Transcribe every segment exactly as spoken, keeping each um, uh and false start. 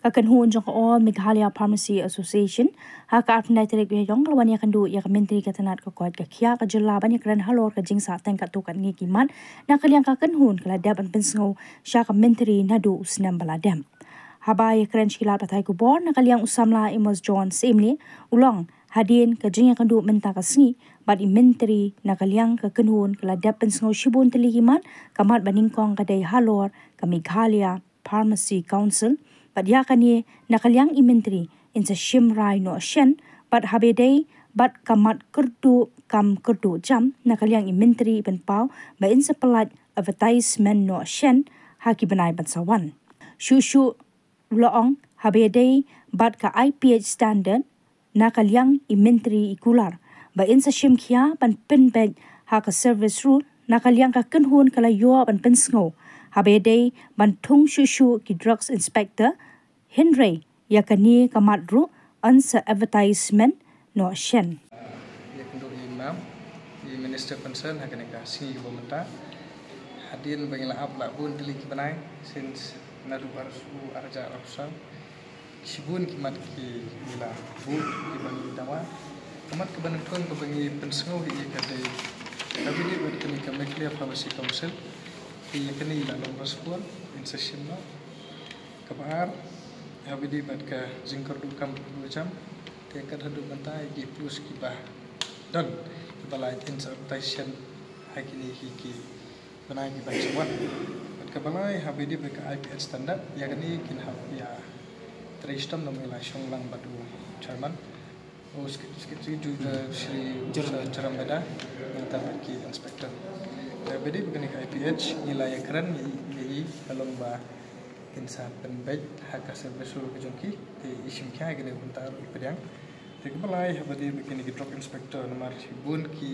Ka kynhun jong ka All Meghalaya Pharmacy Association ha ka arphew tarik u Ïaïong ka la wan ïakynduh ïa ka Myntri ka tnat ka koit ka khiah ka jylla ban ïakren halor ka jingsahteng katto katne ki mat na ka liang ka kynhun ka la dep ban pynsngew sha ka Myntri naduh u snem ba la dep. Haba ïakren sha ki lad pathai khubor na ka liang u samla Amos John Syiemlieh, u la ong hadien ka jingïakynduh mynta ka sngi bad i Myntri na ka liang ka kynhun ka la dep pynsngew shibun tylli ki mat. Ka mat ba nyngkong ka dei halor ka Meghalaya Pharmacy Council, bad ïa kane na ka liang i Myntri in sa shim rai noh shen, bad haba dei bad ka mat kyrduh kam kyrduh jam na ka liang i Myntri i pynpaw ba in sa pyllait advertisement noh shen ha ki bnai ban sa wan. Shuh shuh u la ong haba dei bad ka I P H standard na ka liang i Myntri i kular ba in sa shim khia ban pynbeit ha ka service rule. Na ka liang ka kynhun ka la ïoh ban pynsngew haba dei ban thung shuh shuh ki drugs inspector, hynrei ïa kane ka mat ruh yn sa advertisement noh shen. Ïakynduh ïa i mam, i Minister concern ha kane ka sngi kaba mynta. Hadien ba ngi la ap la bun tylli ki bnai since naduh arphew arhajar arphew saw. Shibun ki mat ki ngi la buh kiba ngi dawa. Ka mat kaba nyngkong kaba ngi pynsngew hi ïa ka dei kaba dei bad kane ka Meghalaya Pharmacy Council. Ïa kane i la long respond in sa shim noh. Kaba ar, haba dei bad ka jingkyrduh kam kyrduh jam. Te kat haduh mynta ïa ki post kiba don kiba la advertise shen ha kine ki ki bnai kiban sa wan. Bad kaba lai haba dei bad ka I P H standard, ïa kane kin hap ïa trei shitom, namar la shong lang bad u chairman. O skit skit skit ju da Shri Jaram Beda, nangta bad ki inspector. Haba dei bad kane ka I P H ngi la ïakren ïa i, ïa i ka long ba kin sa pynbeit ha ka service rule ka jong ki, te i shim khia ïa kane ka bynta ruh i pdiang. Te kaba lai haba dei bad kine ki drug inspector, namar shibun ki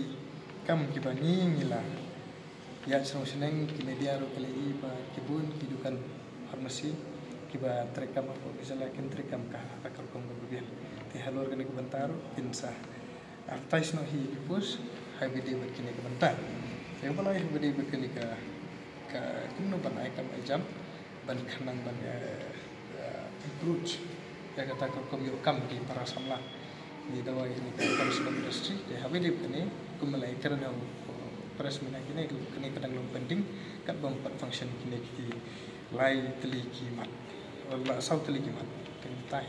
kam kiba ngi ngi la ïa shnong shnong ki media ruh ki la ïohi ba ki bun ki dukan pharmacy kiba treikam hapoh ka jylla kin treikam ka ha ka rukom kaba biang. Te halor kane ka bynta ruh kin sa advertise noh hi ki post haba dei bad kane ka bynta. Te kaba lai haba dei bad kane ka, ka kumno ban ai kam ai jam ban khnang ban, eh, eh, approach ïa kata ka rukom ïoh kam ki para samla. Ngi dawa ïa kane ka pharmaceutical industry, te haba dei kane kumba la ïakren ha u press meet ha kine, kane ka dang long pending, katba ym pat function kine ki lai tylli ki mat, la saw tylli ki mat. Kane tai.